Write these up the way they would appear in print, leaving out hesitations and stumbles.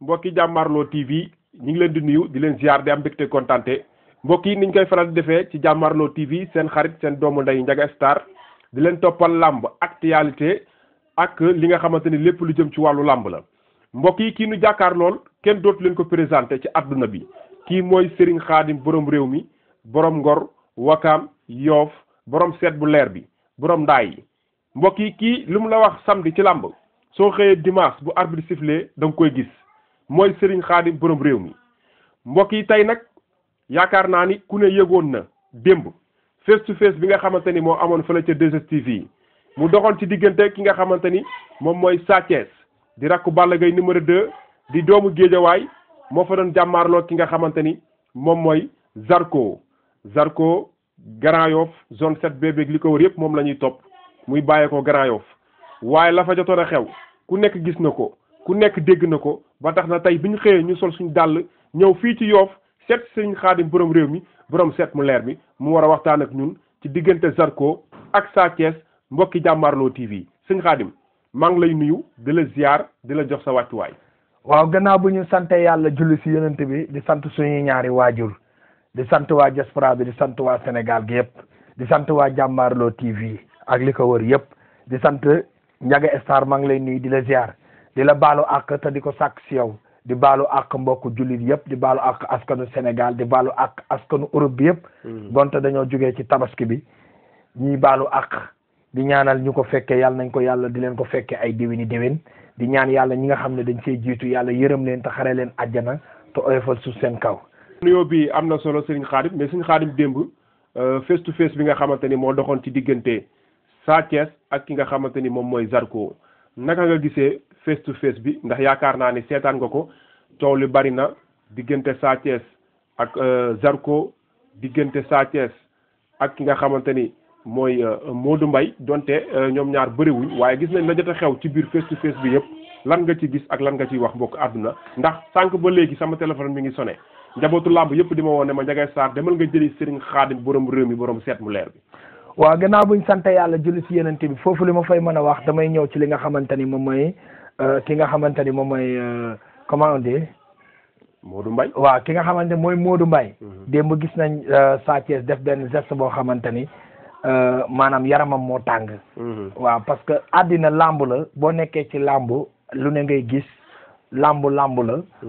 mbokki Jàmmaarloo TV ñu ngi leen di nuyu di leen ziar di am mbégte kontante mbokk yi niñ koy faral di defee ci Jàmmaarloo TV seen xarit seen doomu ndey Ndiaga Star di leen toppal làmb actualité ak li nga xamante ni lépp lu jëm ci wàllu làmb la mbokk yi kii nu jàkkaar lool kenn dootu leen ko présenté ci àdduna bi kii mooy Serigne Khadim borom réew mi borom Ngor Wakaam Yoof borom seet bu leer bi borom ndaay yi mbokk yi kii lu mu la wax samedi ci làmb soo xëyee dimanche bu arbitre sifflé da nga koy gis mooy Serigne Khadim borom réew mi mbokk yi tey nag yaakaar naa ni ku ne yëgoon na démb face to face bi nga xamante ni moo amoon fële ca 2STV yi mu doxoon ci diggante ki nga xamante ni moom mooy Sa Thiès di rakku Balla Gaye numéro 2 di doomu Géejawaay moo fa doon jàmmaarloo ki nga xamante ni moom mooy Zarko Grand Yoff zone 7B beeg li ko wër yëpp moom la ñuy topp muy bàyyeekoo Grand Yoff waaye la fa jotoon a xew ku nekk gis na ko ku nekk dégg na ko ba tax na tey bi ñu xëyee ñu sol suñu dàll ñëw fii ci Yoff seet Serigne Khadim borom réew mi borom seet mu leer mi mu war a waxtaan ak ñun ci diggante Zarko ak Sa Thiès mbokki Jàmmaarloo TV Serigne Khadim maa ngi lay nuyu di la ziar di la jox sa wàccuwaay. waaw gannaaw bu ñu sante yàlla julli si yonent bi di sant suñuy ñaari waajur di sant waa diaspora bi di sant waa Sénégal gi yëpp di sant waa Jàmmaarloo TV ak li ko wër yëpp di sant Ndiaga Star maa ngi lay nuyu di la ziar di la baalu àq te di ko sàkk si yow di baalu àq mbokku jullit yëpp di baalu àq askanu Sénégal di baalu àq askanu Europe bi yëpp donte dañoo jógee ci tabaski bi ñuy baalu àq di ñaanal ñu ko fekkee yàlla nañ ko yàlla di leen ko fekkee ay déwéni déwén di ñaan yàlla ñi nga xam ne dañ see jiitu yàlla yërëm leen te xare leen àjjana te oyofal suuf seen kaw. nuyoo bi am na solo Serigne Khadim mais Serigne Khadim démb face to face bi nga xamante ni moo doxoon ci diggante Sa Thiès ak ki nga xamante ni moom mooy Zarko naka nga gisee face to face bi ndax yaakaar naa ni seetaan nga ko coow li bari na diggante Sa Thiès ak Zarko diggante Sa Thiès ak ki nga xamante ni mooy Modou Mbaye donte ñoom ñaar bëriwuñ waaye gis nañ la jot a xew ci biir face to face bi yëpp lan nga ci gis ak lan nga ciy wax mbokk àdduna ndax sànq ba léegi sama téléphone mi ngi sonné njabootu làmb yëpp di ma woon ne ma Ndiaga Star demal nga jëli Serigne Khadim borom réew mi borom seet mu leer bi. waaw gannaaw buñ sant yàlla julli si yeneen bi foofu li ma fay mën a wax damay ñëw ci li nga xamante ni moom mooy ki nga xamante ni moom mooy comment on dit. Modou Mbaye. waaw ki nga xamante ni mooy Modou Mbaye. démb gis nañ Sa Thiès def benn geste boo xamante ni maanaam yaramam moo tàng. waaw parce que àddina làmb la boo nekkee ci làmb lu ne ngay gis làmb la.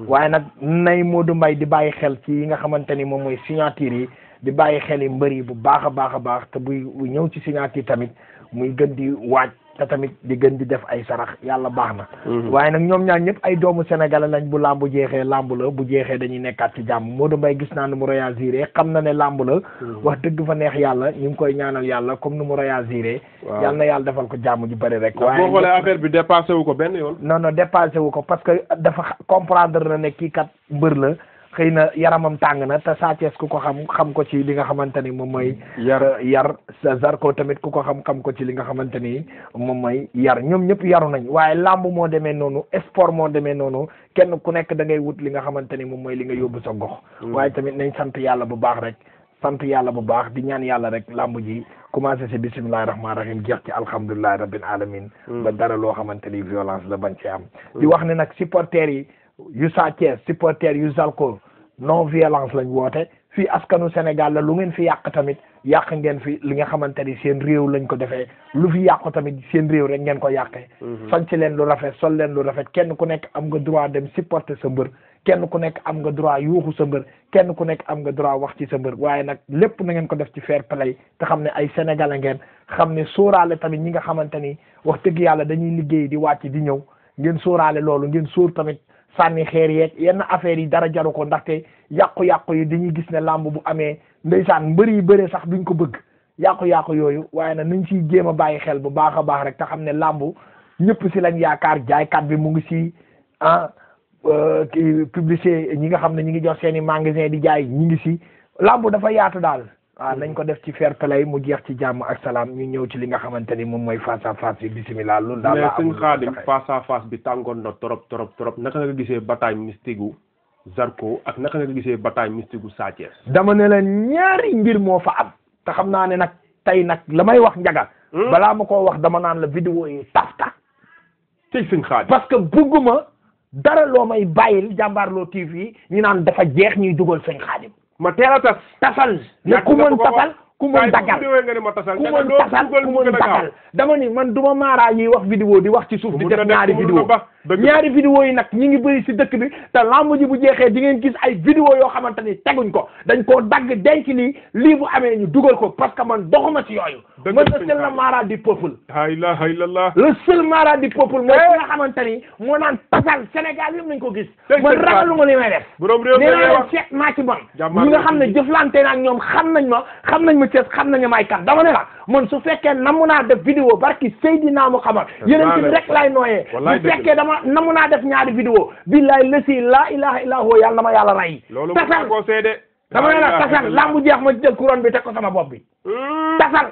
waaye nag nay Modou Mbaye di bàyyi xel ci yi nga xamante ni moom mooy signature yi. di bàyyi xel yi mbër yi bu baax a baax a baax te buy ñëw ci signature tamit muy gën di waaj te tamit di gën di def ay sarax yàlla baax na. waaye nag ñoom ñaar ñëpp ay doomu Sénégal lañ bu làmb jeexee làmb la bu jeexee dañuy nekkaat ci jàmm Modou Mbaye gis naa nu mu réagiré xam na ne làmb la. wax dëgg fa neex yàlla ñu ngi koy ñaanal yàlla comme nu mu réagiré. waaw yàlla na yàlla defal ko jàmm ju bëri rek. waaye boo xoolee affaire bi dépassé wu ko benn yoon. non dépassé wu ko parce que dafa comprendre na ne kii kat mbër la. xëy na yaramam tàng na te Sa Thiès ku ko xam ko ci li nga xamante ni moom mooy yar Zarko tamit ku ko xam ko ci li nga xamante ni moom mooy yar ñoom ñëpp yaru nañ waaye làmb moo demee noonu sport moo demee noonu kenn ku nekk da ngay wut li nga xamante ni moom mooy li nga yóbbu sa gox waaye tamit nañ sant yàlla bu baax rek sant yàlla bu baax di ñaan yàlla rek làmb ji commencé si bisimilahi rahmaani rahim jeex ci alhamdulilahi rabbil alamin ba dara loo xamante ni violence la bañ ci am di wax ne nag supporters yi yu Sa Thiès supporters yu Zarko non violence lañ woote fii askanu Sénégal la lu ngeen fi yàq tamit yàq ngeen fi li nga xamante ni seen réew lañ ko defee lu fi yàqu tamit seen réew rek ngeen ko yàqee sanc leen lu rafet sol leen lu rafet kenn ku nekk am nga droit dem supporter sa mbër kenn ku nekk am nga droit yuuxu sa mbër kenn ku nekk am nga droit wax ci sa mbër waaye nag lépp na ngeen ko def ci fair play te xam ne ay sénégalais ngeen xam ne sóoraale tamit ñi nga xamante ni wax dëgg yàlla dañuy liggéey di wàcc di ñëw ngeen sóoraale loolu ngeen sóor tamit sànni xeer yeeg yenn affaires yi dara jaru ko ndaxte yàqu-yàqu yi dañuy gis ne làmb bu amee ndeysaan mbër yi bëree sax duñ ko bëgg yàqu-yàqu yooyu waaye nag nañ ciy jéem a bàyyi xel bu baax a baax rek te xam ne làmb ñëpp si lañ yaakaar jaaykat bi mu ngi si publicité ñi nga xam ne ñi ngi jox seen i magasin di jaay ñi ngi si làmb dafa yaatu daal waaw nañ ko def ci fair play mu jeex ci jàmm ak salaam ñu ñëw ci li nga xamante ni moom mooy face à face bi bisimilah loolu daal la mais sëñ Khadim face à face bi tàngoon na trop naka nga gisee bataille mystique gu Zarko ak naka nga gisee bataille mystique gu Sa Thiès dama ne la ñaari mbir moo fa am te xam naa ne nag tey nag la may wax Ndiaga balaa ma koo wax dama naan la vidéo yi tafta tey sëñ Khadim parce que bugguma dara loo may bàyyil Jàmbaarloo TV ñu naan dafa jeex ñuy dugal sëñ Xaadim ma teel a tas tasal ne ku mën tasal ku mën dagal ku mën dagal dama ni man duma maaraa yi wax vidéo di wax ci suuf di def ñaari vidéo yi nag ñi ngi bëri si dëkk bi te lamb ji bu jeexee di ngeen gis ay vidéo yoo xamante ni teguñ ko dañ koo dagg denc lii bu amee ñu dugal ko parce que man doxuma ci yooyu man le seul la maaraa du peuple la ilaha illallah le seul maaraa du peuple mooy ki nga xamante ni moo naan tasal Sénégal yëpp nañ ko gis man ragalu ma li may def nee naa leen seet naa ci bon ñi nga xam ne jëflante naa ak ñoom xam nañ ma Thiès xam nañu may kan dama ne la man su fekkee namu naa def vidéo barki Seydina Muhammad yeneen ci rek lay nooyee bu fekkee dama namu naa def ñaari vidéo billahi lasi la ilaha illa huwa yàlla na ma yàlla rey tasal dama ne la tasal lambu jeex ma jël couronne bi teg ko sama bopp bi tasal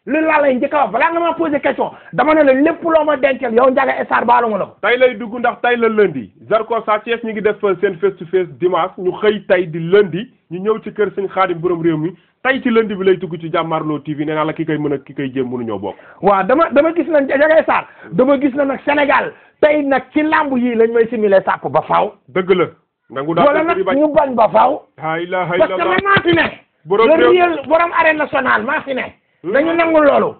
lu laa lay njëkk a wax balaa nga ma posé question dama ne la lépp loo ma dencal yow Ndiaga Star baalu ma la ko tey lay dugg ndax tey la lundi Zarko Sa Thiès ñu ngi def seen face to face dimanche ñu xëy tey di lundi ñu ñëw ci kër sëñ Xaadim borom réew mi tey ci lundi bi lay dugg ci Jàmmaarloo TV nee naa la ki koy mën a ki koy jéem mënuñoo bokk waaw dama gis na Ndiaga Star dama gis na nag Sénégal tey nag ci lamb yi lañ may simile sàpp ba faaw dëgg la nangu daal wala nag ñu bañ ba faaw la ilaha parce que man maa fi ne borom arène nationale maa fi ne dañu nangul loolu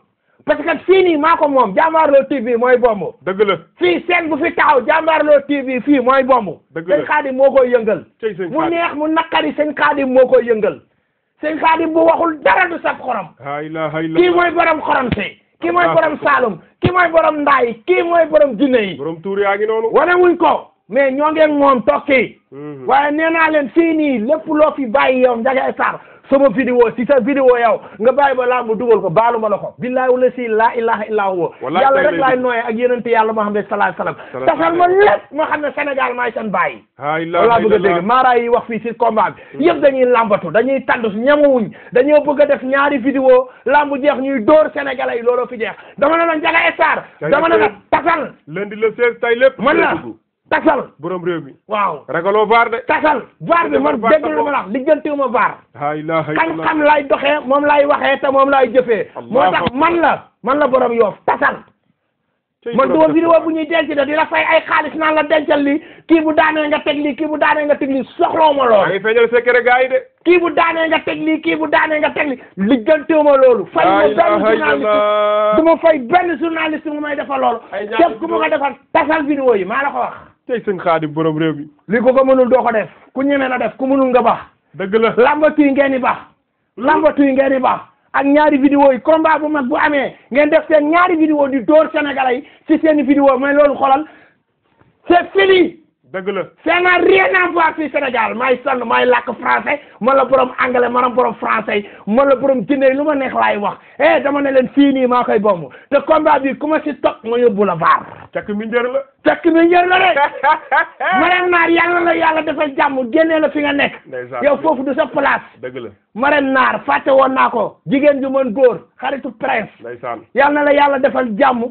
parce que fii nii maa ko moom Jàmbaarloo TV mooy bomb dëgg la fii seen bu fi taxaw Jàmbaarloo TV fii mooy bomb sëñ Xaadim moo koy yëngal mu neex mu naqari sëñ Xaadim moo koy yëngal sëñ Xaadim bu waxul dara du saf xorom kii mooy borom xorom si kii mooy borom Saalum kii mooy borom Ndaay kii mooy borom jinne yi borom tuur yaa ngi noonu wane wuñ ko mais ñoo ngeen moom tokki waaye nee naa leen fii nii lépp loo fi bàyyi yow Ndiaga Star sama vidéo si sa vidéo yow nga bàyyi ba lamb dugal ko baalu ma la ko billahi wala si la ilaha illa huwa yàlla rek laay nooyee ak yenente yàlla Muhammad sallallahu alayhi wasallam tasal ma lépp ma xam ne Sénégal maay seen bàyyi wala bëgg a dégg maara yi wax fii si combat bi yëpp dañuy lambatu dañuy tànd ñemewuñ dañoo bëgg a def ñaari vidéo lamb jeex ñuy dóor sénégalais yi looloo fi jeex dama ne la Ndiaga Star dama ne la tasal lundi le 16 tay lépp man la tasal borom réew mi waaw ragaloo vaar de tasal vaar bi man dégg lu ma la wax lijjantiwuma vaar xam-xam lay doxee moom lay waxee te moom lay jëfee moo tax man la borom Yoff tasal man duma vidéo bu ñuy denc de di la fay ay xaalis naan la dencal lii kii bu daanee nga teg lii kii bu daanee nga teg lii soxlawuma loolu ngi feeñal secret gars yi de kii bu daanee nga teg lii kii bu daanee nga teg lii lijjantiwuma loolu fay ma benn journaliste du ma fay benn journaliste mu may defal loolu képp ku ma ko defal tasal vidéo yi maa la ko wax tey sëñ Xaadim borom réew mi li ko mënul doo ko def ku ñeme na def ku mënul nga baax dëgg la lambatuy ngeen di baax ak ñaari vidéo yi combat bu mag bu amee ngeen def seen ñaari vidéo di door Sénégalais yi ci seen vidéo mais loolu xoolal c'est fini dëgg la ça n'a rien à voir fii Sénégal maay sonn maay làkk français man la borom anglais man la borom français man la borom jinne lu ma neex laay wax dama ne leen fii nii maa koy bomb te combat bi ku ma si toog ma yóbbu la vaar cakk mi njër la de Marème Naar yàlla la yàlla defal jàmm génnee la fi nga nekk yow foofu du sa place dëgg la Marème Naar fàtte woon naa ko jigéen ju mën góor xaritu prince ndeysaan yàlla na la yàlla defal jàmm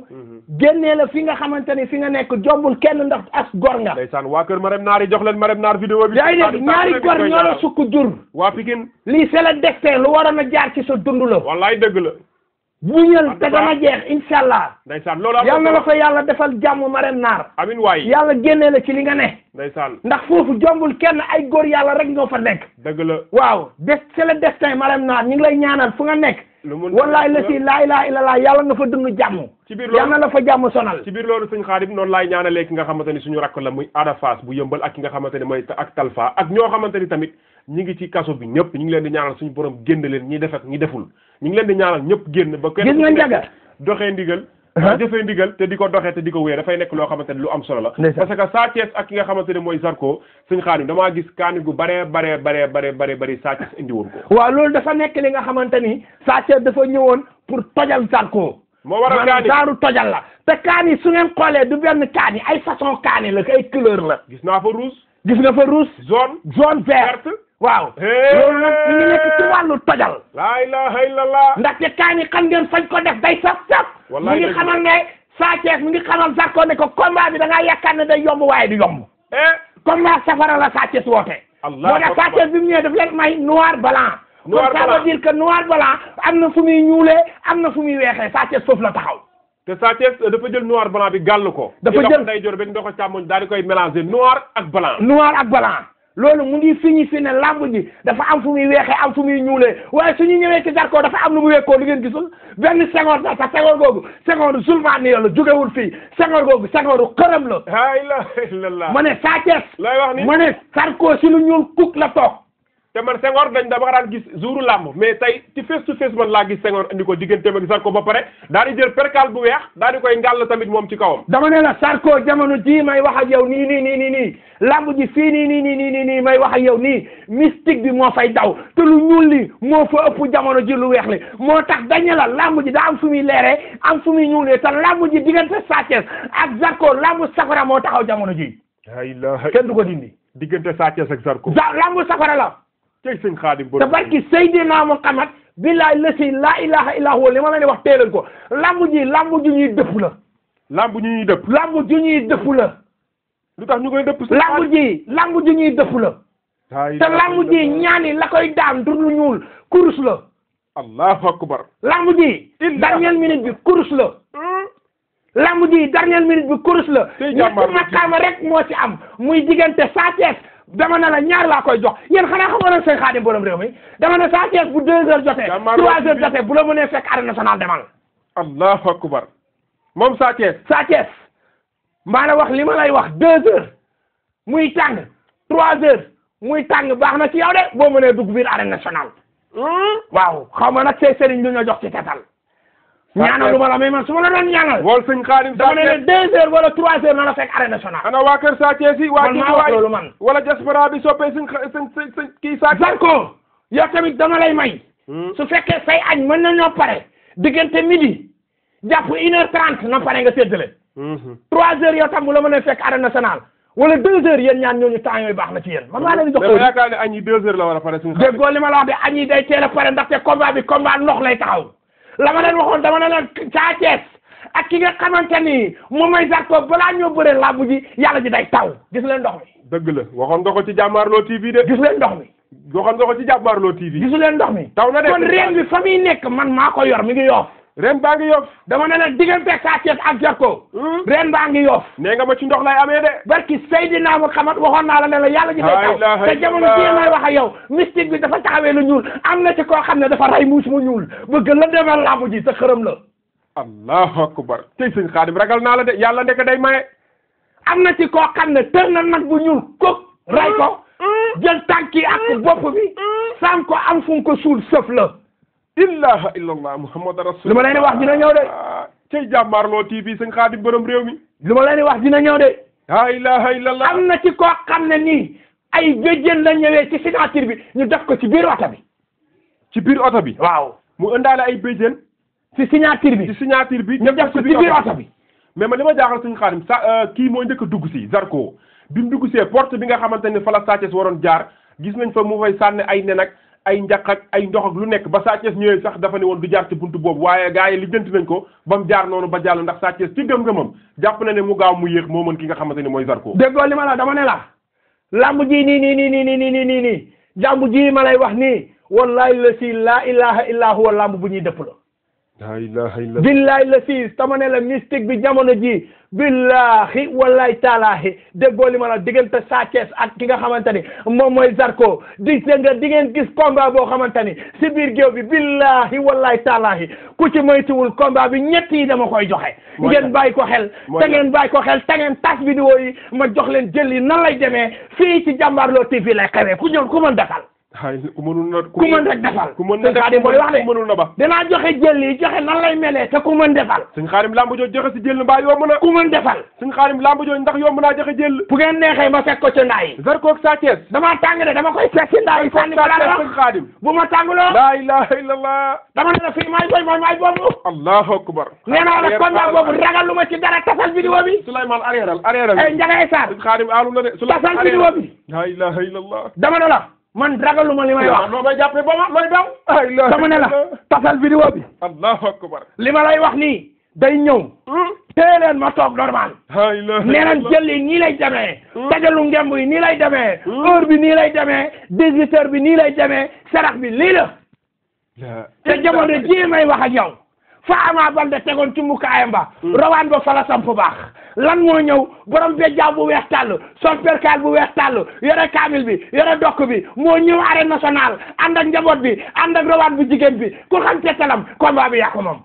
génnee la fi nga xamante ni fi nga nekk jombul kenn ndax as gor nga ndeysaan waa kër Marème Naar yi jox leen Marème Naar vidéo bi yaa ngi dégg ñaari gor ñoo la sukk jur waa Pikine lii c'est le destin lu waroon a jaar ci sa dund la wallaay dëgg la buñal te dana jeex incha allah ndeysaan loolu yàlla na la fa yàlla defal jàmm Marème Naar amin waay yàlla génnee la ci li nga ne ndeysaan ndax foofu jombul kenn ay góor yàlla rek ñoo fa nekk dëgg la waaw c'est le destin Marème Naar ñu ngi lay ñaanal fu nga nekk wallaay la si laa ilaha illallah yàlla nga fa dund jàmm ci biir loolu yàlla na la fa jàmm sonal ci biir loolu sëñ Xaadim noonu laay ñaanalee ki nga xamante ni suñu rakk la muy Ada Fass bu yëmbal ak ki nga xamante ni mooy ak Talfa ak ñoo xamante ni tamit ñi ngi ci kaso bi ñëpp ñu ngi leen di ñaanal suñu borom génn leen ñi def ak ñi deful ñu ngi leen di ñaanal ñëpp génn ba kenn gis nga Ndiaga doxee ndigal jëfee ndigal te di ko doxee te di ko wéyee dafay nekk loo xamante ni lu am solo la parce que Sa Thiès ak ki nga xamante ni mooy Zarko sëñ Xaadim damaa gis kaani gu baree bari Sa Thiès indi woon ko waaw loolu dafa nekk li nga xamante ni Sa Thiès dafa ñëwoon pour tojal Zarko moo waral kaani daaru tojal la te kaani su ngeen xoolee du benn kaani ay façon kaani la ay couleur la gis naa fa rouge gis nga fa rouge jaune vert waaw loolu nag ñu ngi nekk ci wàllu tojal laa ilaha illallah ndaxte kaani xam ngeen fañ ko def day saf mu ngi xamal ne Sa Thiès mu ngi xamal Zarko ne ko combat bi da ngaa yaakaar ne day yomb waaye du yomb combat safara la Sa Thiès woote moo tax Sa Thiès bi mu ñëwee daf leen may noir blanc kon ça veut dire que noir blanc am na fu muy ñuulee am na fu muy weexee Sa Thiès foofu la taxaw te Sa Thiès dafa jël noir blanc bi gàll ko. dafa jël day jor ba ndox càmmoñ daal di koy mélanger noir ak blanc. noir ak blanc loolu mu ngi fi ne lamb ji dafa am fu muy weexee am fu muy ñuulee waaye suñu ñëwee ci Zarko dafa am lu mu wekkoo lu ngeen gisul benn Senghor sax te Senghor googu Senghor sulmaani la jógewul fii Senghor googu Senghor xërëm la. la ilaha illallah. ma ne Sa Thiès. lay wax ni ma ne Zarko si lu ñuul kuk la toog. te man Senghor dama daan gis jouru làmb mais tey ci face to face man laa gis Senghor andi ko digganteem ak Zarko ba pare daal di jël percal bu weex daal di koy ngàll tamit moom ci kawam. dama ne la Zarko jamono ji may wax ak yow nii làmb ji fii nii may wax ak yow nii mystique bi moo fay daw te lu ñuul li moo fa ëpp jamono ji lu weex li moo tax dañu la làmb ji daa am fu muy leeree am fu muy ñuulee te làmb ji diggante Sa Thiès ak Zarko làmb safara moo taxaw jamono ji. kenn du ko dindi. diggante Sa Thiès ak Zarko. làmb safara la. tey sëñ Xaadim te barki Seydina Muhammad billahi lasi la ilaha illa huwa li ma leen di wax teeleen ko lamb ju ñuy dëpp la. lamb ju ñuy dëpp. lamb ju ñuy dëpp la. lu tax ñu koy dëpp. lamb ju ñuy dëpp la. te lamb ji ñaani la koy daan du lu ñuul kurus la. allahu akbar. lamb ji dernière minute bi kurus la. lamb ji dernière minute bi kurus la. ñetti makaama rek moo ci am muy diggante Sa Thiès dama ne la ñaar laa koy jox yéen xanaa xamoon na seen Xaadim borom réew mi dama ne Sa Thiès bu 2 heures jotee 3 heures jotee bu la mënee fekk arène nationale demal. allahu akbar moom Sa Thiès. Sa Thiès maa la wax li ma lay wax 2 heures muy tàng 3 heures muy tàng baax na ci yow de boo mënee dugg biir arène nationale. waaw xaw ma nag say sëriñ du ñu jox ci tetal. ñaanal lu ma la may man su ma la doon ñaanal. wol sëñ Xaadim dama ne 2 heures wala 3 heures na la fekk arène nationale. ana waa kër Sa Thiès yi. waa maa wax loolu man. wala diaspora bi soppee sëñ kii Sa Thiès. Zarko yow tamit dama lay may. su fekkee say añ mën nañoo pare diggante midi jàpp 1h30 na pare nga séddale. 3 heures yow tam bu la mën a fekk arène nationale wala 2 heures yéen ñaan ñooñu temps yooyu baax na ci yéen man maa leen di jox. mais yaakaar ne añ yi 2 heures la war a pare suñu. déggoo li ma la wax de añ yi day teel a pare ndaxte combat bi combat ndox lay taxaw. la ma leen waxoon dama ne leen Sa Thiès ak ki nga xamante ni moom mooy Zarko balaa ñoo bëree làmb ji yàlla ji day taw gis leen ndox mi. dëgg la waxoon nga ko ci Jàmmaarloo TV de. gis leen ndox mi. waxoon nga ko ci Jàmmaarloo TV. gisu leen ndox mi. taw na de kon reen bi fa muy nekk man maa ko yor mi ngi yoof. reen baa ngi yoof. dama ne leen diggante Sa Thiès ak Zarko. reen baa ngi yoof. nee nga ma ci ndox lay amee de. barki Seydina Muhammad waxoon naa la ne la yàlla ji day taw te jamono jii may wax ak yow mystique bi dafa taxawee lu ñuul am na ci koo xam ne dafa ray muus mu ñuul bëgg la demal làmb ji te xërëm la. allahu akbar tey sëñ Xaadim ragal naa la de yàlla ndeke day maye. am na ci koo xam ne tër na nag bu ñuul kooku ray ko jël tànk yi ak bopp bi saam ko am fu mu ko suul sëf la. ilaha illallah muhammad rasul. li ma leen di wax dina ñëw de. tey Jàmmaarloo TV sëñ Xaadim borom réew mi. li ma leen di wax dina ñëw de. la ilaha illallah. am na ci koo xam ne nii ay béjjén la ñëwee ci signature bi ñu def ko ci biir oto bi. ci biir oto bi. waaw mu ëndaale ay béjjén. ci signature bi. ci signature bi. ñu def ko ci biir oto bi. mais man li ma jaaxal sëñ Xaadim kii moo njëkk a dugg si Zarko bi mu dugg see porte bi nga xamante ne fa la Sa Thiès waroon jaar gis nañ fa mu fay sànni ay nen ak ay njaq ak ay ndox ak lu nekk ba Sa Thiès ñëwee sax dafa ne woon du jaar ci buntu boobu waaye gars yi lijjanti nañ ko ba mu jaar noonu ba jàll ndax Sa Thiès ci gëm-gëmam jàpp na ne mu gaaw mu yéex moo mën ki nga xamante ne mooy Zarko. déggoo li ma la dama ne la lamb ji nii lamb ji ma lay wax nii wallahi la si la ilaha illa huwa lamb bu ñuy dëpp la. la ilaha illallah. billahi la si tama ne la mystique bi jamono ji billahi wallahi taalaahi déggoo li ma la diggante Sa Thiès ak ki nga xamante ni moom mooy Zarko di ngeen gis combat boo xamante ni si biir géew bi billahi wallahi taalaahi ku ci moytuwul combat bi ñett yi dama koy joxe. ngeen bàyyi ko xel. te ngeen bàyyi ko xel te ngeen tas vidéo yi ma jox leen jël yi nan lay demee fii ci Jàmmaarloo TV lay xewee ku ñëw ku mën defal. ku mënul na ku mën rek defal. ku mën na def mooy wax de ku mënul na ba. dinaa joxe jël yi joxe nan lay melee te ku mën defal. sëñ Xaadim lamb jooju joxe si jël mbaa yomb na. ku mën defal. sëñ Xaadim lamb jooju ndax yomb naa joxe jël. bu ngeen neexee ma fekk ko ci ndaa yi. Zarko ak Sa Thiès. damaa tàng de dama koy fekk ci ndaa yi. sànni ko la sëñ Xaadim. bu ma tànguloo. la ilaha illallah. dama ne la fii maay boy mooy maay boobu. allahu akbar. nee naa la combat boobu ragalu ma ci dara tasal vidéo bi. Souleymane arrièral. ay Ndiaga Sarr. sëñ Xaadim aalu na de. tasal vidéo bi. la ilaha illallah. dama ne la man ragaluma li may wax. loo may jàppee ba ma looy daw. dama ne la tasal vidéo bi. allahu akbar. li ma lay wax nii day ñëw. tee leen ma toog normal. nee nañ jël yi nii lay demee. tajalu ngemb yi nii lay demee. heure bi nii lay demee. 18h bi nii lay demee. sarax bi lii la. te jamono ji may wax ak yow. fa Ama Baldé tegoon ci mukaayam ba rawaan ba fa la samp baax lan moo ñëw borom bejjaaw bu weex tàll sol perkaal bu weex tàll yore kaamil bi yore dokk bi moo ñëw arène nationale ànd ak njaboot bi ànd ak rawaan bu jigéen bi ku xam tettalam combat bi yaa ko moom.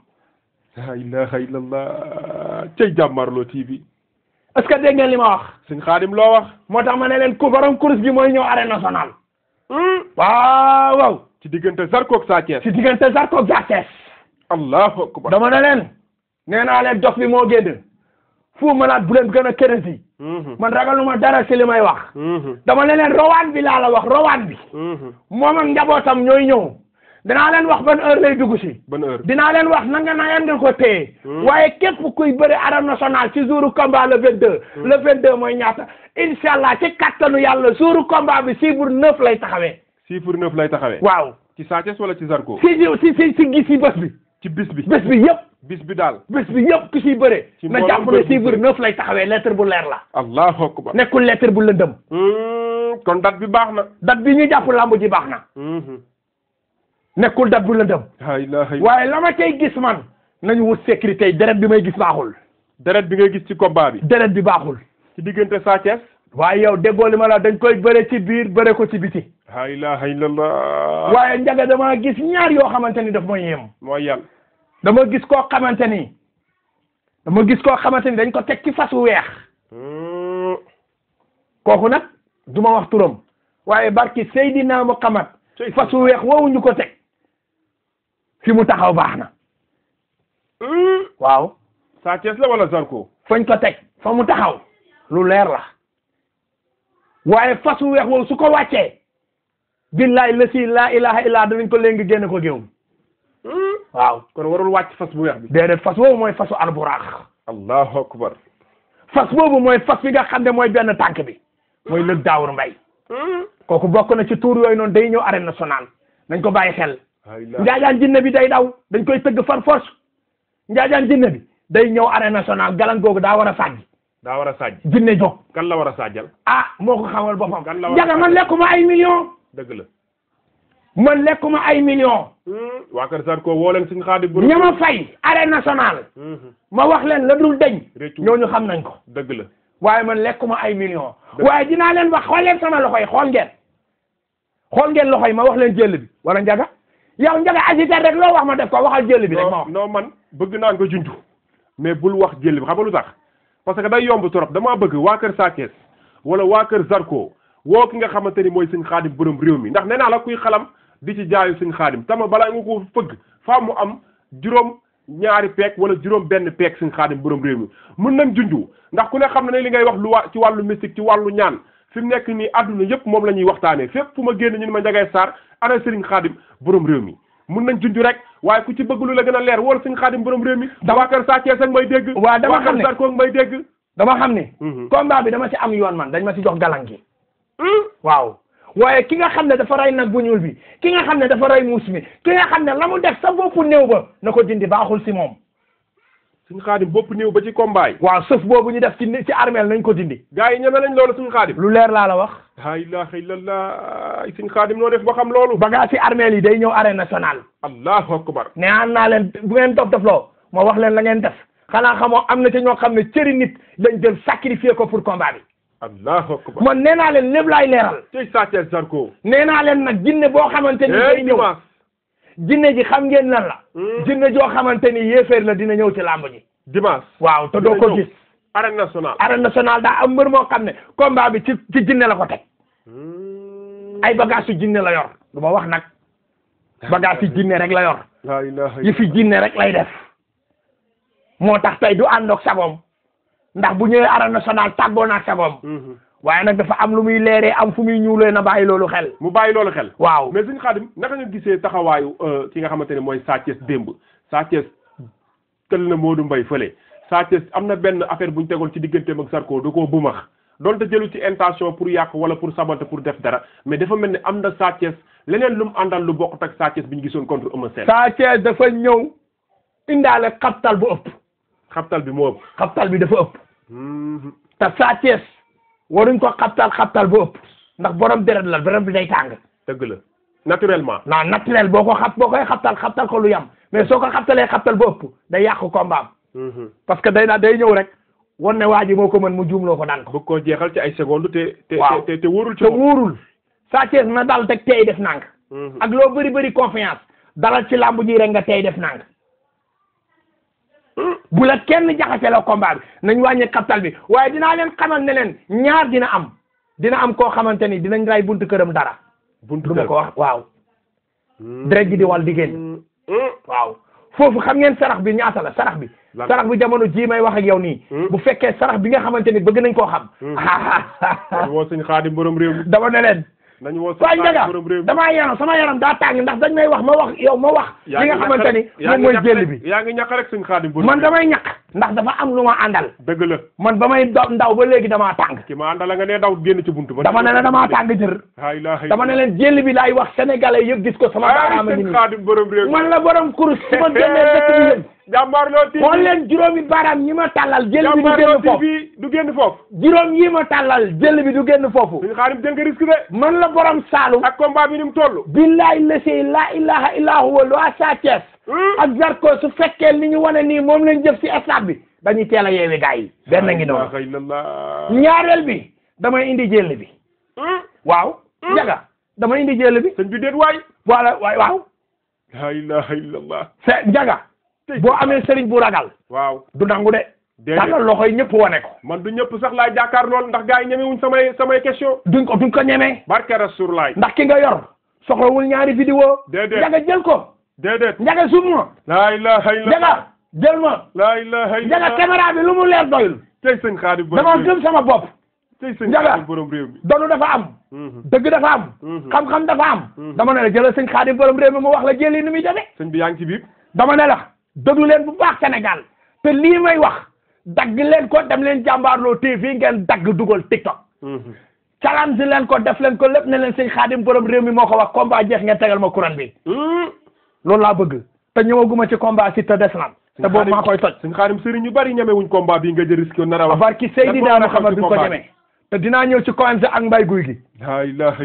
la ilaha illallah cey Jàmmaarloo TV. est-ce que dégg ngeen li ma wax. sëñ Xaadim loo wax. moo tax ma ne leen ku borom course gi mooy ñëw arène nationale. waaw. ci diggante Zarko ak Sa Thiès. ci diggante Zarko ak Sa Thiès. allahu akbar. dama ne leen. nee naa leen dox bi moo génn. fu malaat bu leen gën a kërësi. man ragaluma dara ci li may wax. dama ne leen rawaan bi laa la wax rawaan bi. moom ak njabootam ñooy ñëw. dinaa leen wax ban heure lay dugg si. ban heure dinaa leen wax nanga ngeen ko téye. waaye képp kuy bëri arène nationale ci jouru combat le 22. le 22 mooy ñaata incha allah ci kattanu yàlla jouru combat bi chiffre 9 lay taxawee. chiffre 9 lay taxawee. waaw ci Sa Thiès wala ci Zarko. si gis si bés bi. ci bis bi yëpp. bis bi daal. bés bi yëpp ki siy bëre. na jàpp ne chiffre 9 lay taxawee lettre bu leer la. allahu akbar. nekkul lettre bu lëndëm. kon date bi baax na. date bi ñu jàpp lamb ji baax na. nekkul date bu lëndëm. waaye la ma cay gis man nañu wut sécurité deret bi may gis baaxul. deret bi ngay gis ci combat bi. deret bi baaxul. ci diggante Sa Thiès. waaye yow déggoo li ma la dañ koy bëre ci biir bëre ko ci biti. la ilaha illallah. waaye njaga dama gis ñaar yoo xamante ni daf ma yéem. mooy yàlla. dama gis koo xamante ni dañ ko teg ci fas wu weex. kooku nag du ma wax turam. waaye barki Seydina Muhammad fas wu weex woowu ñu ko teg. fi mu taxaw baax na. waaw. Sa Thiès la wala Zarko. fañ ko teg fa mu taxaw. lu leer la. waaye fas wu weex woowu su ko wàccee. billaay la si laa ilaha illa danañ ko léegi génne ko géew. waaw kon warul wàcc fas bu weex bi. déedéet fas boobu mooy fasu alburaax. allahu akbar. fas boobu mooy fas bi nga xam ne mooy benn tànk bi. mooy lëg daawur mbay. kooku bokk na ci tuur yooyu noonu day ñëw arène nationale. nañ ko bàyyi xel. njaajaan jinne bi day daw dañ koy tëgg far force. njaajaan jinne bi day ñëw arène nationale galan googu daa war a sàjj. daa war a sàjj. jinne jóg. kan la war a sàjjal. moo ko xamal boppam. kan la war a njaga man lekkuma ay millions. dëgg la. man lekkuma ay millions. waa kër Zarko woo leen suñu xaadi bu. ñama fay arène nationale. ma wax leen la dul deñ. ñooñu xam nañ ko. dëgg la. waaye man lekkuma ay millions. waaye dinaa leen wax xool leen sama loxo yi xool ngeen loxo yi ma wax leen jël bi wala njaga yow njaga agité rek loo wax ma def ko waxal jël bi rek ma wax. non man bëgg naa ko junj mais bul wax jël bi xam nga lu tax parce que day yomb trop damaa bëgg waa kër Sa Thiès wala waa kër Zarko woo ki nga xamante ni mooy sëñ xaadim borom réew mi ndax nee naa la kuy xalam di ci jaayu sëñ xaadim tama balaa nga ko fëgg faa mu am juróom ñaari peek wala juróom benn peek sëñ xaadim borom réew mi mën nañ junj ndax ku ne xam ne li ngay wax lu ci wàllu mystique ci wàllu ñaan fi mu nekk nii àdduna yëpp moom la ñuy waxtaanee fépp fu ma génn ñu ne ma Ndiaga Sarr ana sëriñ xaadim borom réew mi mun nañ junj rek waaye ku ci bëgg lu la gën a leer wala sëñ xaadim borom réew mi waa kër Sa Thiès ak may dégg waaw dama xam ne waa kër Zarko ak may dégg dama xam ne combat bi dama ci am yoon man dañ ma ci jox galan gi waaw waaye ki nga xam ne dafa rey nag bu ñuul bi ki nga xam ne dafa rey muus mi ki nga xam ne la mu def sa boppu néew ba na ko dindi baaxul si moom suñu xaadim bopp néew ba ci combat yi waaw sëf boobu ñu def ci armeel nañ ko dindi gars yi ñeme nañ loolu suñu xaadim lu leer laa la wax la ilaha illallah suñu xaadim noo def ba xam loolu bagage ci armeel yi day ñëw arène nationale allahu akbar ne an naa leen bu ngeen dof loo moo wax leen la ngeen def xanaa xamoo am na ci ñoo xam ne cëri nit lañ jël sacrifier ko pour combat bi allahu akbar man nee naa leen lépp laay leeral tey Sa Thiès Zarko nee naa leen nag jinne boo xamante ni day ñëw jinne ji xam ngeen lan la jinne joo xamante ni yéeféer la dina ñëw ci làmb ji dimanche waaw te doo ko gis arène nationale daa am mbër moo xam ne combat bi ci jinne la ko teg ay bagage su jinne la yor du ma wax nag bagage yi jinne rek la yor la ilaha yi fi jinne rek lay def moo tax tey du àndoog sagoom ndax bu ñëwee arène nationale tàggoo naag sagoom waaye nag dafa am lu muy leeree am fu muy ñuulee na bàyyi loolu xel mu bàyyi loolu xel waaw mais suñu xaadim naka nga gisee taxawaayu ki nga xamante ne mooy Sa Thiès démb Sa Thiès tël na Modou Mbaye fële Sa Thiès am na benn affaire bu ñu tegoon ci digganteem ak Zarko da koo bumax donte jëlu ci intention pour yàq wala pour saboter pour def dara mais dafa mel ni am na Sa Thiès leneen lu mu àndal lu bokkut ak Sa Thiès bi ñu gisoon contre Eumeu Sène. Sa Thiès dafa ñëw indaale xabtal bu ëpp. xabtal bi moo ëpp. xabtal bi dafa ëpp. te Sa Thiès waruñ ko xabtal bu ëpp ndax borom deret la borom bi day tàng. dëgg la naturellement. naturel boo koy xabtal ko lu yam mais soo ko xabtalee xabtal ba ëpp day yàq combat am. parce que day ñëw rek won ne waa ji moo ko mën mu juumloo ko daan ko. bëgg koo jeexal ci ay secondes te wóorul ci te wóorul. Sa Thiès na dal teg tey def nànk. ak loo bëri confiance dalal ci làmb ji rek nga tey def nànk. bu la kenn jaxase la combat bi nañ wàññi xabtal bi waaye dinaa leen xamal ne leen ñaar dina am koo xamante ni dinañ ray buntu këram dara. buntu këram du ma ko wax waaw. deret ji di wal di génn. waaw foofu xam ngeen sarax bi ñaata la sarax bi. sarax bi jamono jii may wax ak yow nii. bu fekkee sarax bi nga xamante ni bëgg nañ koo xam. nañu woo sëñ Xaadim borom réew mi. dama ne leen. nañu woo sëñ Xaadim borom réew mi damaa yaram sama yaram daa tàng ndax dañ may wax ma wax. li nga xamante ni moom mooy jël bi. yaa ngi ñàkk rek sëñ Xaadim borom man damay ñàkk ndax dafa am lu ma àndal. dëgg la man ba may ndaw ba léegi damaa tàng. ki ma àndal nga ne daw génn ci buntu ba. dama ne la damaa tàng jër. dama ne leen jël bi laay wax sénégalais yëpp gis ko sama baaraama ni Xaadim borom réew mi man la borom kurus su ma génnee dëkk bi yëpp. Jàmbaarloo TV xool leen juróomi baaraam ñi ma tàllal jël bi du génn foofu du génn foofu. juróom yi ma tàllal jël bi du génn foofu. suñu Xaadim jël nga risque de. man la borom Saalum. ak combat bi ni mu toll. billaay lesi la ilaha illa huwa waa Sa Thiès. ak Zarko su fekkee ni ñu wane nii moom lañ jëf ci stade bi dañuy teel a yeewi gars yi. benn ngi noonu ñaareel bi damay indi jël bi. waaw. Njaga damay indi jël bi. sëñ bi déet waay. voilà waaw. la ilaha illallah. Njaga. boo amee sëriñ bu ragal. waaw du nangu de. tàllal loxo yi ñëpp wane ko. man du ñëpp sax laay jàkkaar lool ndax gars yi ñemewuñ samay question. duñ ko ñemee. barke Rasulullah. ndax ki nga yor soxlawul ñaari vidéo. déedéet Njaga jël ko. déedéet Njaga suuf ma. la ilaha illallah. Njaga jël ma. la ilaha illallah. Njaga caméra bi lu mu leer doyul. tey sëñ Xaadim borom dama gëm sama bopp. tey sëñ Xaadim borom réew mi. doonu dafa am. dëgg dafa am. xam-xam dafa am. dama ne la jëlal sëñ Xaadim borom réew mi mu wax la jëli ni muy demee. sëñ bi yaa ngi ci biir. dama ne la déglu leen bu baax Sénégal te lii may wax dagg leen ko dem leen Jàmbaarloo TV ngeen dagg dugal TikTok. challenge leen ko def leen ko lépp ne leen sëñ Xaadim borom réew mi moo ko wax combat jeex ngeen tegal ma courant bi. loolu laa bëgg te ñëwaguma ci combat si te des na. te boobu maa koy toj. sëñ Xaadim sëriñ ñu bari ñemewuñ combat bi nga jël risque nar a wax. barki Seydina Muhammad bi ko ñemee. te dinaa ñëw ci Coense ak Mbay Guy gi.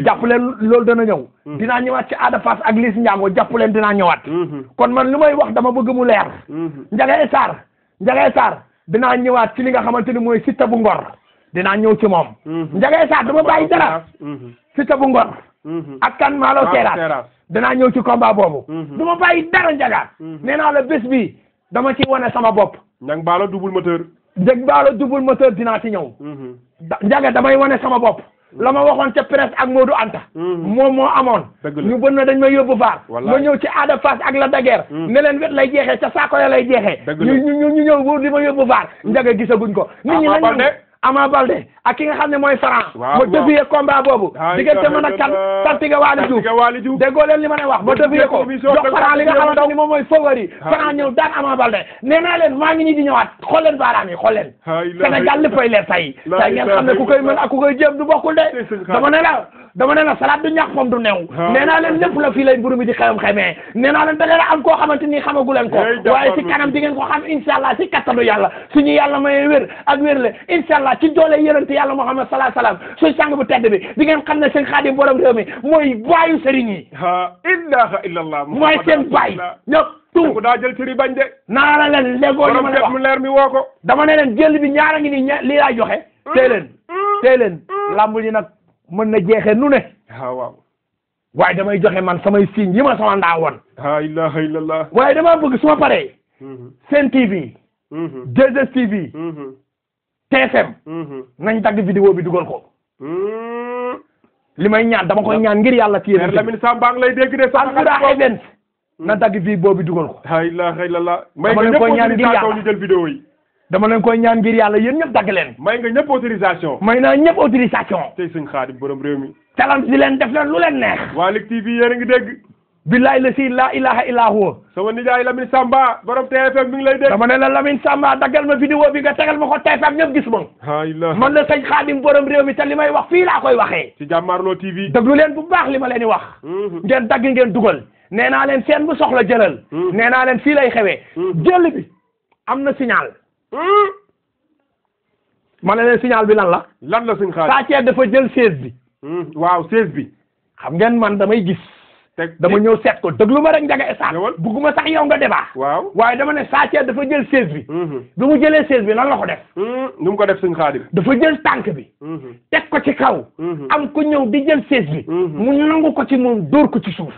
jàpp leen loolu dana ñëw. dinaa ñëwaat ci Ada Fass ak Liss Ndiago jàpp leen dinaa ñëwaat. kon man lu may wax dama bëgg mu leer. Njaga Sarr dinaa ñëwaat ci li nga xamante ni mooy Siteu bu Ngor dinaa ñëw ci moom. Njaga Sarr dama bàyyi dara. Siteu bu Ngor. ak kan Malo Seras dinaa ñëw ci combat boobu. dama bàyyi dara Njaga. nee naa la bés bi dama ci wane sama bopp. Njang Baalo double moteur. Njang Baalo double moteur dinaa ci ñëw. Njaga damay wane sama bopp. la ma waxoon ca presse ak Modou Anta. moom moo amoon. ñu bën na dañ may yóbbu faar. ma ñëw ci Ada Fass ak la daguerre. ne leen wet lay jeexee ca saako ya lay jeexee. ñu ñëw wóor di ma yóbbu faar. Njaga gisaguñ ko. nit ñi nañ Ama Baldé ak ki nga xam ne mooy Franc. ma défier combat boobu. diggante man ak kan Santiga Waly Diouf. déggoo leen li ma ne wax ma défier ko jox Franc li nga xamante ni moom mooy favori. Franc ñëw daan Ama Baldé nee naa leen maa ngi nii di ñëwaat xool leen baaraam yi xool leen. Sénégal léppay leer tay ngeen xam ne ku koy mën ak ku koy jéem du bokkul de. dama ne la salade du ñàkk moom du new. nee naa leen lépp la fii lay mburu mi di xemee nee naa leen da leen am koo xamante ni xamagu leen ko. waaye si kanam di ngeen ko xam incha allah si kattanu yàlla suñu yàlla may wér ak wér le incha allah ci doole yonent yàlla Muhammad sallallahu alayhi wasallam suy sang bu tedd bi di ngeen xam ne seen Xaadim borom réew mi mooy baayu sëriñ yi. ilaha illallah. mooy seen baay ñëpp tout daa jël cëri bañ de. naa la leen léegoo li ma la wax mu leer mi woo ko. dama ne leen jël bi ñaara ngi nii lii laay joxe. tey leen lamb ji nag mën na jeexee nu ne. waaw. waaye damay joxe man samay signes yi ma sama ndaa woon. la ilaha illallah. waaye damaa bëgg su ma paree. Sen TV. 2STV. TFM. nañ dagg vidéo bi dugal ko. li may ñaan dama koy ñaan ngir yàlla ci yéen. Lamine Samba ngi lay dégg de. Alfouda Events. na dagg vidéo bi dugal ko. la ilaha illallah. dama leen koy ñaan ngir yàlla ñu jël vidéo yi. dama leen koy ñaan ngir yàlla yéen ñëpp dagg leen. may nga ñëpp autorisation. may naa ñëpp autorisation. tey sëñ Xaadim borom réew mi. challenge di leen def leen lu leen neex. waa Lutte TV yéen a ngi dégg. billaay la si la ilaha illa huwa. sama nijaay Lamine Samba borom TFM mi ngi lay dégg. dama ne la Lamine Samba daggal ma vidéo bi nga tegal ma ko TFM ñëpp gis ma. man la sëñ Xaadim borom réew mi te li may wax fii laa koy waxee. ci Jàmmaarloo TV. déglu leen bu baax li ma leen di wax. ngeen dagg ngeen dugal. nee naa leen seen bu soxla jëlal. nee naa leen fii lay xewee. jël bi am na signal. ma ne leen signal bi lan la. lan la sëñ Xaadim. Sa Thiès dafa jël 16 bi. waaw 16 bi. xam ngeen man damay gis dama ñëw seet ko déglu ma rek Ndiaga Sarr ñëwal bugguma sax yow nga débat waaw waaye dama ne Sa Thiès dafa jël 16 bi bi mu jëlee 16 bi nan la ko def nu mu ko def sëñ Xaadim dafa jël tànk bi teg ko ci kaw am ko ñëw di jël 16 bi mu nangu ko ci moom dóor ko ci suuf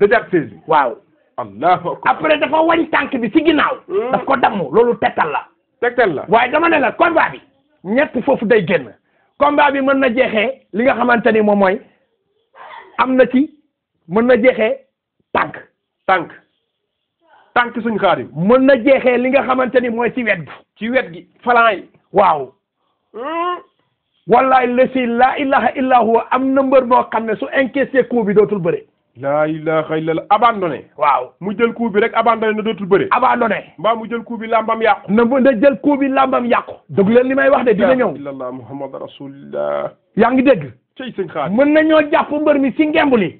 dëjaat 16 bi waaw allahu akbar après dafa wañ tànk bi ci ginnaaw daf ko damm loolu tettal la tegtal la waaye dama ne la combat bi ñett foofu day génn combat bi mën na jeexee li nga xamante ni moom mooy am na ci mën na jeexee tànk suñ Xaadim mën na jeexee li nga xamante ni mooy ci wet gi falan yi waaw wallahi lesi laa ilaha illa huwa am na mbër moo xam ne su encaissé coup bi dootul bëre laa ilaha illallah abandonné waaw mu jël coup bi rek abandonné na dootul bëre abandonné mbaa mu jël coup bi lambam yàqu na jël coup bi lambam yàqu dëgg leen li may wax de dina ñëw illallah muhammad rasulillah yaa ngi dégg cey sëñ Xaadim mën na ñoo jàpp mbër mi ci ngemb li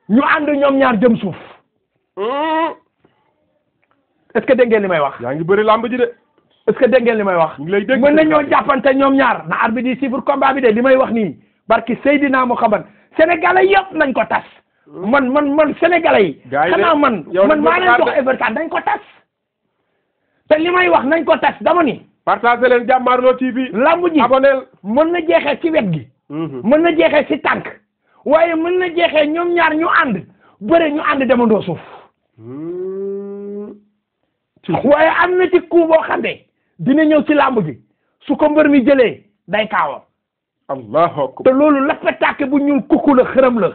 ñu ànd ñoom ñaar jëm suuf est-ce que dégg ngeen li may wax yaa ngi bëri lamb ji de est-ce que dégg ngeen li may wax ñu ngi lay dégg mën na ñoo jàppante ñoom ñaar na arbitre di suivre combat bi de li may wax nii barki Seydina Muhammad sénégalais yëpp nañ ko tas man sénégalais yi xanaa man maa leen jox Everton dañ ko tas te li may wax nañ ko tas dama ni partagé leen Jàmmaarloo TV lamb ji aboneel mën na jeexee ci wet gi mën na jeexee ci tànk waaye mën na jeexee ñoom ñaar ñu ànd bëre ñu ànd demandoo suuf waaye am na ci coup boo xam ne dina ñëw ci lamb ji su ko mbër mi jëlee day kaawam allahu akbar te loolu lappetaake bu ñuul kukku la xërëm la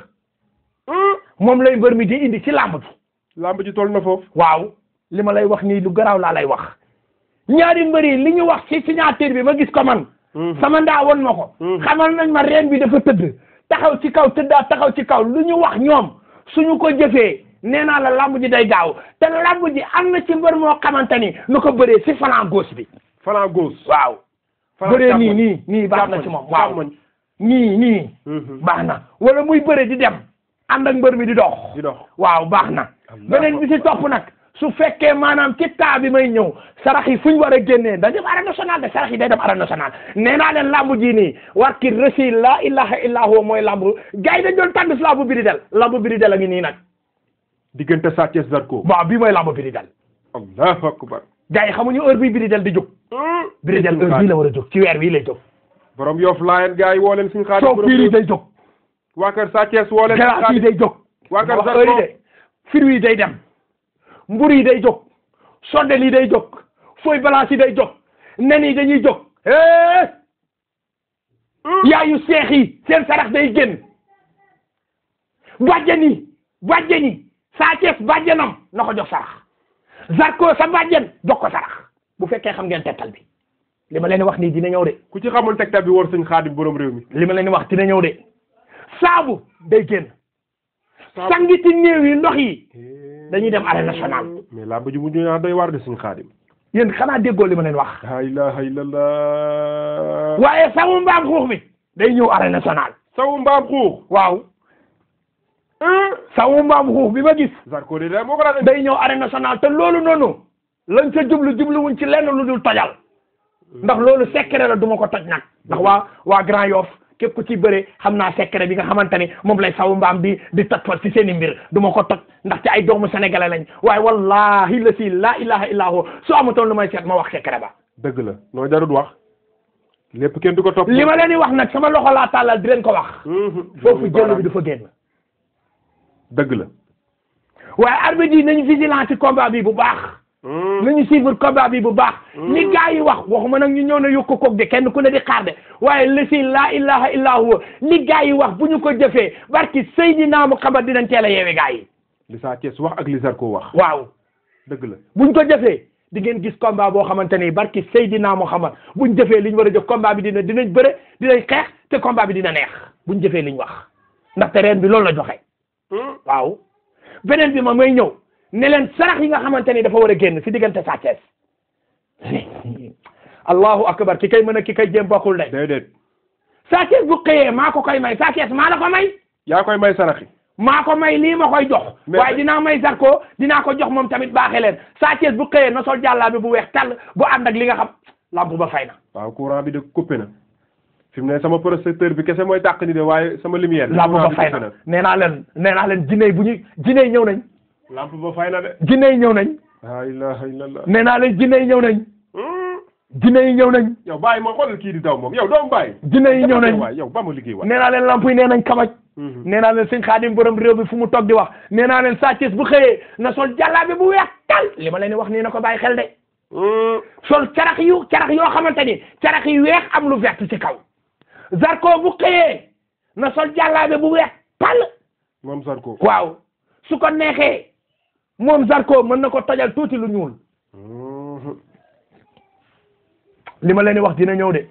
moom lay mbër mi di indi ci lamb ji toll na foofu waaw li ma lay wax nii lu garaaw laa lay wax ñaari mbër yi li ñu wax ci signature bi ma gis ko man sama ndaa won ma ko xamal nañ ma reen bi dafa tëdd taxaw ci kaw tëddaa taxaw ci kaw lu ñu wax ñoom suñu ko jëfee nee naa la lamb ji day gaaw te lamb ji am na ci mbër moo xamante ni nu ko bëree ci flanc gauche bi flanc gauche waaw bëree nii baax na ci moom waaw nii baax na wala muy bëre di dem ànd ak mbër mi di dox waaw baax na beneen bi ci topp nag su fekkee maanaam ci taa bi may ñëw sarax yi fu ñu war a génnee da dem arène nationale de sarax yi day dem arène nationale nee naa leen lamb ji nii war ki rësi la ilaha illa huwa mooy lamb gars yi dañ doon tànn lamb Biridel a ngi nii nag diggante Sa Thiès Zarko waaw bii mooy lamb Biridel allahu akbar gars yi xamuñu heure bii Biridel di jóg Biridel heure bii la war a jóg ci weer bii lay jóg borom Yoff Laayeen gars yi woo leen suñu xaalis soo fiiri day jóg waa kër Sa Thiès woo leen galaas yi day jóg waa kër Zarko fir yi day dem mbur yi day jóg sondel yi day jóg fooy balance yi day jóg nen yi dañuy jóg yaayu seex yi seen sarax day génn bàjjen yi Sa Thiès bàjjenam na ko jox sarax Zarko sa bàjjen jox ko sarax bu fekkee xam ngeen tegtal bi li ma leen wax nii dina ñëw de ku ci xamul tegtal bi war sëñ Xaadim borom réew mi li ma leen wax dina ñëw de saabu day génn sangiti néew yi ndox yi dañuy dem arène nationale mais lamb ji mujj naa doy waar de sëñ Xaadim yéen xanaa déggoo li ma leen wax la ilaha illallah waaye sawu mbaam xuux bi day ñëw arène nationale sawu mbaam xuux waaw sawu mbaam xuux bi ma gis Zarko de moo ko daan day ñëw arène nationale te loolu noonu lañ ca jubluwuñ ci lenn lu dul tojal ndax loolu secret la duma ko toj nag ndax waa Grand Yoff képp ku ci bëre xam naa secret bi nga xamante ni moom lay sawu mbaam di toj ci seen i mbir duma ko toj ndax ci ay doomu sénégalais lañ waaye wallahi la si la ilaha illa hu soo amatoon lu may seet ma wax secret ba dëgg la noo jarut wax lépp kenn du ko topp li ma leen di wax nag sama loxo laa tàllal di leen ko wax foofu jël bi dafa génn dëgg la waaye arbitre yi nañu vigilant ci combat bi bu baax nañu suivre combat bi bu baax ni gars yi wax waxuma nag ñu ñëw na yokku koog de kenn ku ne di xaar de waaye lesi la ilaha illa huwa ni gars yi wax bu ñu ko jëfee barki Seydina Muhammad dinañ teel a yeewe gars yi li Sa Thiès wax ak li Zarko wax waaw dëgg la buñ ko jëfee di ngeen gis combat boo xamante ni barki Seydina Muhammad buñ jëfee li ñu war a jëf combat bi dinañ bëre dinañ xeex te combat bi dina neex buñ jëfee li ñu wax ndaxte reen bi loolu la joxe waaw beneen bi ma may ñëw ne leen sarax yi nga xamante ni dafa war a génn si diggante Sa Thiès allahu akbar ki kay mën a ki kay jéem bokkul de déedéet Sa Thiès bu xëyee maa ko koy may Sa Thiès maa la ko may yaa koy may sarax yi maa ko may lii ma koy jox waaye dinaa may Zarko dinaa ko jox moom tamit baaxee leen Sa Thiès bu xëyee na sol jàllaa bi bu weex tàll bu ànd ak li nga xam lamp ba fay na waaw courant bi de coupé na fi mu ne sama projecteur bi kese mooy tàq ni de waaye sama lumière. lampe ba fay na nee naa leen jinne yi ñëw nañ. lampe ba fay na de. jinne yi ñëw nañ. la ilaha illallah. nee naa leen jinne yi ñëw nañ. jinne yi ñëw nañ. yow bàyyi ma xoolal kii di daw moom yow doomu bàyyi. jinne yi ñëw nañ waay yow ba ma liggéey waay. nee naa leen lamp yi nee nañ kamaj. nee naa leen sëñ Xaadim borom réew bi fu mu toog di wax nee naa leen Sa Thiès bu xëyee na sol jàllaabe bu weex tal li ma leen di wax nii na ko bàyyi xel de. sol carax yoo xamante ni carax yu weex am lu vert ci kaw. Zarko bu xëyee na sol jàllaabe bu weex tal. moom Zarko. waaw su ko neexee moom Zarko mën na ko tojal tuuti lu ñuul. li ma leen di wax dina ñëw de.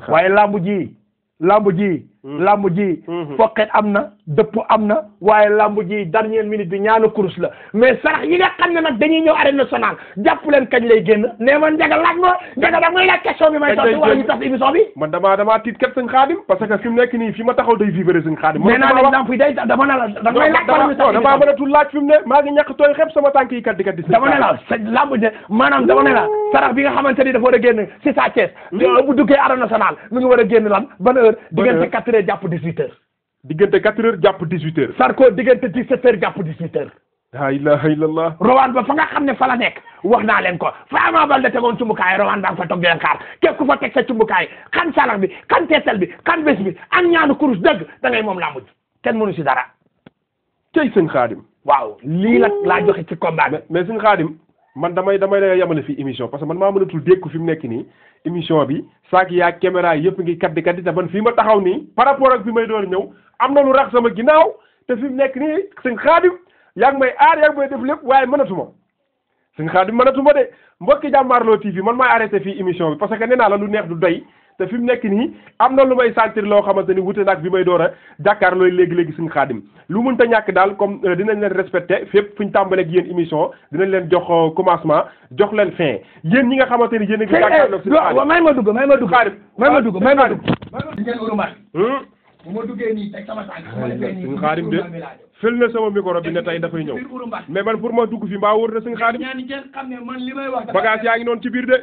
waaye lambu ji. foqet am na dëpp am na waaye lambu ji dernière minute bi ñaanu kurus la mais sarax yi nga xam ne nag dañuy ñëw arène nationale jàpp leen kañ lay génn nee man Ndiaga laaj ma Ndiaga da ngay laaj question bi may tontu wala ñu tas émission bi. man damaa tiit kat sëñ Xaadim parce que fi mu nekk nii fi ma taxaw day vivre sëñ Xaadim. nee naa leen lamp yi day dama ne la da ngay laaj wala ñu tas émission damaa mënatul laaj fi mu ne maa ngi ñàkk tooy xepp sama tànk yi kat di dama ne la sa lamb de maanaam dama ne la sarax bi nga xamante ni dafa war a génn si Sa Thiès bu duggee arène nationale mi ngi war a génn lan ban heure diggante 4 heures jàpp 18 heures. diggante 4 heures jàpp 18 heures. Zarko diggante 17 heures jàpp 18 heures. la ilaha illallah. Rowan ba fa nga xam ne fa la nekk wax naa leen ko fa Ama Baldé tegoon cumbukaay Rowan baa nga fa toog di leen xaar képp ku fa teg sa cumbukaay kan salax bi kan teetal bi kan bés bi ak ñaanu kurus dëgg da ngay moom làmb ji kenn mënu si dara. tey sëñ Xaadim. waaw lii la laa joxe ci combat bi. mais sëñ Xaadim man damay la yemale fii émission parce que man maa mënatul dégg ko fi mu nekk nii émission bi saak yaa caméra yëpp ngi kaddi te man fii ma taxaw nii par rapport ak fi may door ñëw am na lu rax sama ginnaaw te fi mu nekk nii sëñ Xaadim yaa ngi may aar yaa ngi may def lépp waaye mënatuma sëñ Xaadim mënatuma de mbokki Jàmmaarloo TV man maay arrêté fii émission bi parce que nee naa la lu neex du doy te fi mu nekk nii am na lu may sentir loo xamante ni wute nag bi may door a jàkkaarlooy léegi-léegi sëñ Xaadim lu mënta ñàkk daal comme dinañ leen respecté fépp fu ñu tàmbaleeg yéen émission dinañ leen jox commencement jox leen fin yéen ñi nga xamante ni yéen a ngi jàkkaarloog sëñ Xaadim may ma dugg bu ma duggee nii teg sama tànk sëñ Xaadim de fël na sama micro bi ne tey dafay ñëw mais man pour ma dugg fi mbaa wóor na sëñ Xaadim bagage yaa ngi noonu ci biir de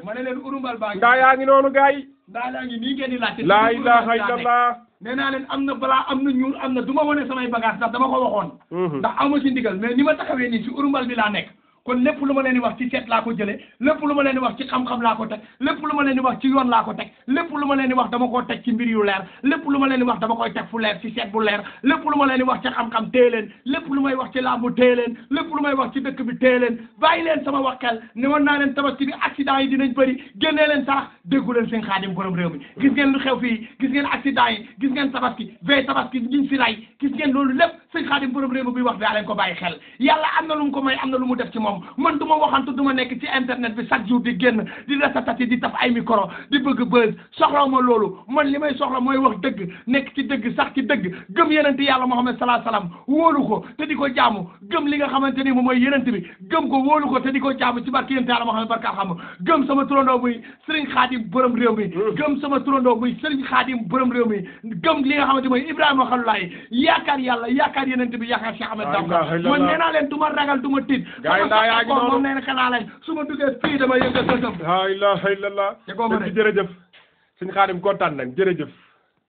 ndaa yaa ngi noonu gars yi ndaa yaa ngi nii ngeen di laajte laa ilaha illallah nee naa leen am na balaa am na ñuul am na du ma wane samay bagage ndax dama ko waxoon ndax aw ma ci ndigal mais ni ma taxawee nii si urumbal bi laa nekk kon lépp lu ma leen di wax ci seet laa ko jëlee lépp lu ma leen di wax ci xam-xam laa ko teg lépp lu ma leen di wax ci yoon laa ko teg lépp lu ma leen di wax dama koo teg ci mbir yu leer lépp lu ma leen di wax dama koy teg fu leer ci seet bu leer lépp lu ma leen di wax ci xam-xam téye leen lépp lu may wax ci làmbu téye leen lépp lu may wax ci dëkk bi téye leen bàyyi leen sama wax xel ne woon naa leen tabaski bi accident yi dinañ bëri génnee leen sarax déggu leen sëñ Xaadim borom réew mi gis ngeen lu xew fii gis ngeen accident yi gis ngeen tabaski veille tabaski ñiñ fi ray gis ngeen loolu lépp sëñ Xaadim borom réew mi bi wax daa leen ko bàyyi xel yàlla am na lu mu ko may am na lu mu def ci moom man du ma waxantu du ma nekk ci internet bi chaque jour di génn di ratatati di taf ay micro di bëgg buzz soxlaw ma loolu man li may soxla mooy wax dëgg nekk ci dëgg sax ci dëgg gëm yenente yàlla Muhammad sallallahu alayhi wasallam wóolu ko te di ko jaamu gëm li nga xamante ni moom mooy yenente bi gëm ko wóolu ko te di ko jaamu ci barke yenente yàlla Muhammad barka xam gëm sama turandoo muy Serigne Khadim borom réew mi gëm sama turandoo muy Serigne Khadim borom réew mi gëm li nga xamante mooy Ibrahima Xalulaay yaakaar yàlla yaakaar yenente bi yaakaar Cheikh Ahmed Bamba man nee naa leen du ma ragal du ma tiit moom nee na kanaa lañ su ma duggee fii dama yëngal dëkkam la ilaha illallah jërëjëf sëñ Xaadim kontaan nañ jërëjëf